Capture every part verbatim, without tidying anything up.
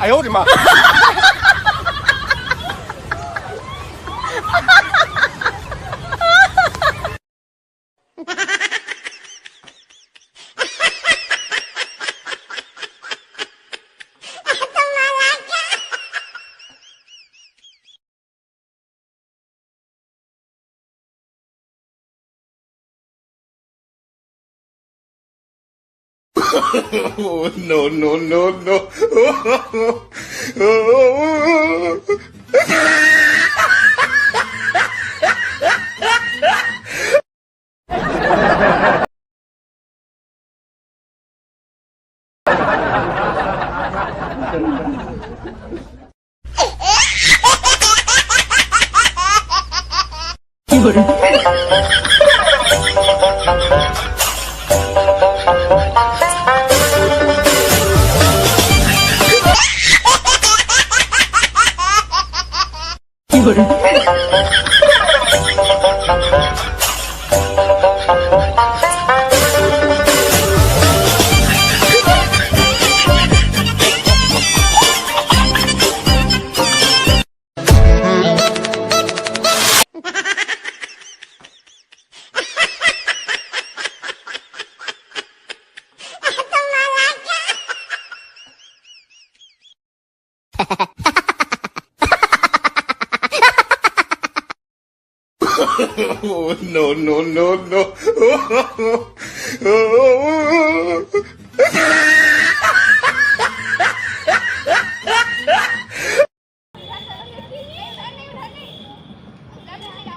哎呦我的妈！Oh, no, no, no, no. Oh, no, no, no, no.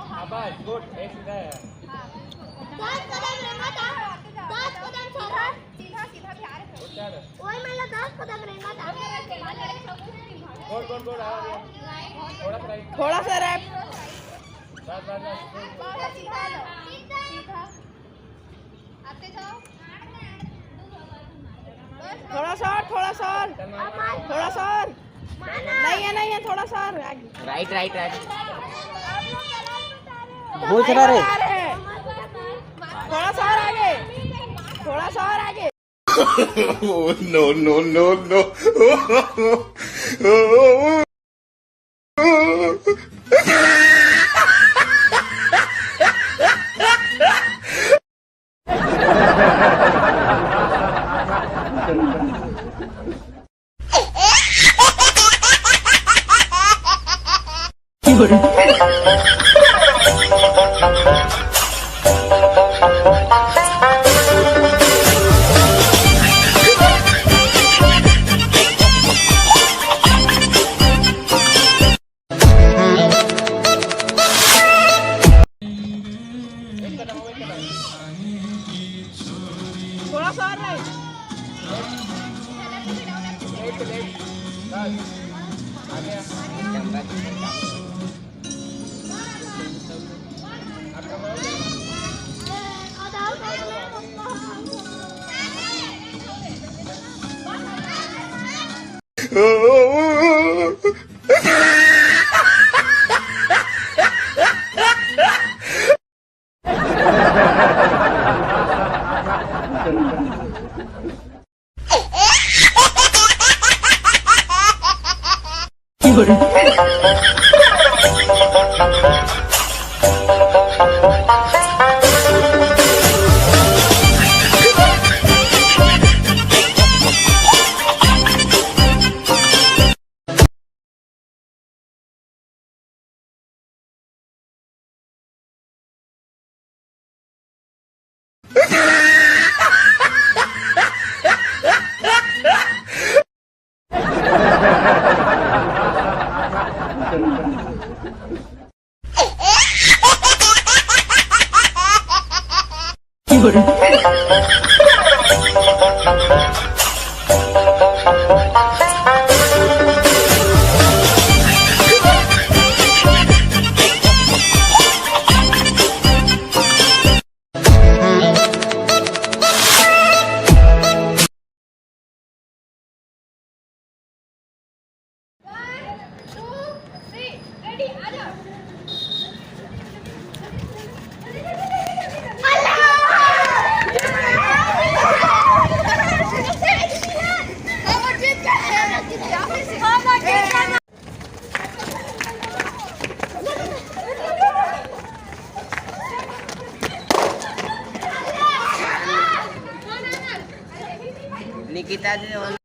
शाबाश, गुड, एक सीधा है। दस कदम रेंगत आ, दस कदम सीधा। सीधा, सीधा भी आ रहे हैं। वही मतलब दस कदम रेंगत आ। गुड, गुड, गुड, आ रहे हैं। थोड़ा सा राइट। थोड़ा सा राइट। बस, बस, बस। सीधा लो। सीधा। आते जाओ। थोड़ा सा और, थोड़ा सा और, थोड़ा सा और। नहीं है, नहीं है, थोड़ा सा और आगे। Right, right, right. घुस रहा रे। आ रहे हैं। थोड़ा सा और आगे, थोड़ा सा और आगे। Oh, no, no, no, no. थोड़ा सा और राइट। हे और